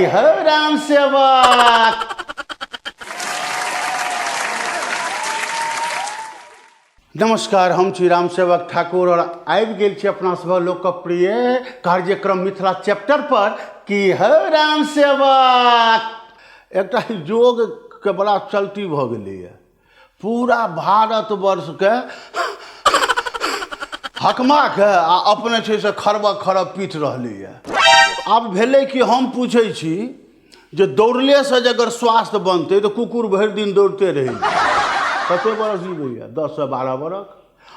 हौ राम सेवक। नमस्कार, हम छी राम सेवक ठाकुर और आबि गेल छी अपना सभक लोकप्रिय कार्यक्रम मिथिला चैप्टर पर की हौ राम सेवक। एकटा योग के बड़ा चलती भऽ गेलैए, पूरा भारतवर्षके हकमाके आ अपने छै से खरबक खरब पीट रहलैए। आब भेलै कि हम पूछै छी जे दौड़लेसँ जे अगर स्वास्थ्य बनतै तऽ कुकुर भरि दिन दौड़ते रहै छै, कते बरस जीवैए? 10 से 12 बरख।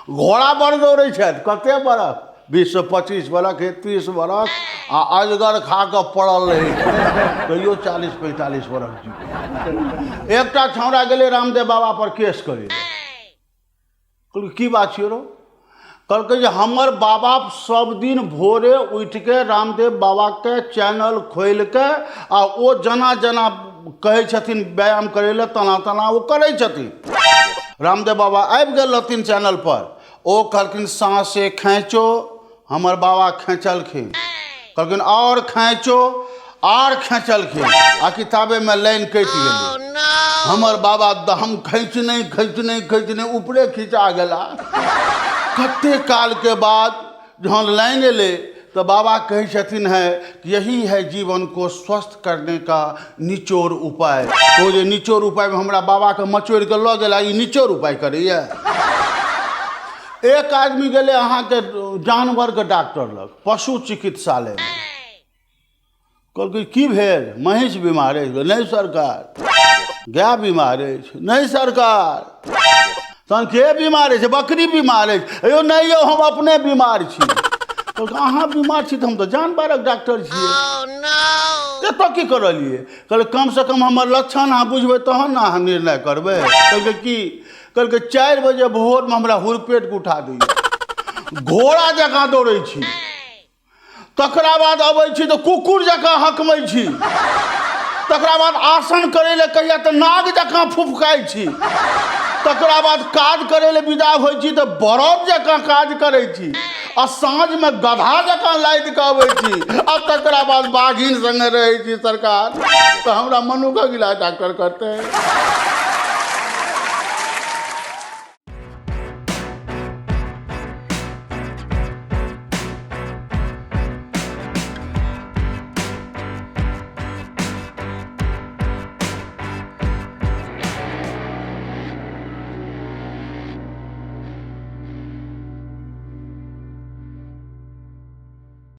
घोड़ा बड़ दौड़ै छथि, कते बरख? 20 से 25 बरख, 30 बरख। आ अजगर खा कऽ पड़ल रहै छै, तैयो 40-45 बरख जीवै। एकटा छौड़ा गेलै रामदेव बाबा पर केस करै लए। कहलकै की बात छियै रौ? कहलकै जे हमर बाबा सब दिन भोरे उठिके रामदेव बाबाके चैनल खोलिके आ ओ जेना जेना कहै छथिन व्यायाम करै लए तना तना ओ करै छथिन। रामदेव बाबा आबि गेल रहथिन चैनल पर, ओ कहलखिन साँसे खेचो, हमर बाबा खेचलखिन। कहलखिन आओर खेचो, आर खेचलखिन, आ किताबेमे लाइन कटि गेलै। हमर बाबा दहम खैचने खैचने खैचने ऊपरे खिंचा गेला। कते कालके बाद जहन लाइन एलै तऽ बाबा कहै छथिन है कि यही है जीवन को स्वस्थ करने का निचोड़ उपाय। ओ जे निचोड़ उपायमे हमरा बाबाके मचोड़ि कऽ लऽ गेला, ई निचोड़ उपाय करैए। एक आदमी गेलै अहाँके जानवरके डॉक्टर लग, पशु चिकित्सालयमे। कहलकै की भेल? महींस बीमार अछि? नहि सरकार। गाय बीमार अछि? नहि सरकार। तहन के बीमार अछि? बकरी बीमार अछि? यौ नहि यौ, हम अपने बीमार छी। कहलकै अहाँ बीमार छी तऽ हम तऽ जानवरक डॉक्टर छियै, एतऽ की करलियै? कहलकै कमसँ कम हमर लक्षण अहाँ बुझबै तहन ने अहाँ निर्णय करबै। कहलकै की? कहलकै 4 बजे भोरमे हमरा हुरपेटके उठा दैए, घोड़ा जकाँ दौड़ै छी, तकरा बाद अबै छी तऽ कुकुर जकाँ हकमै छी, तकरा बाद आसन करै लए कहिया तऽ नाग जकाँ फुफकाइ छी, तकरा बाद काज करै लए विदा होइ छी तऽ बरद जकाँ काज करै छी, आ साँझमे गधा जकाँ लादि कऽ अबै छी, आ तकरा बाद बाघिन सङ्गे रहै छी सरकार, तऽ हमरा मनुखक इलाज डॉक्टर करतै?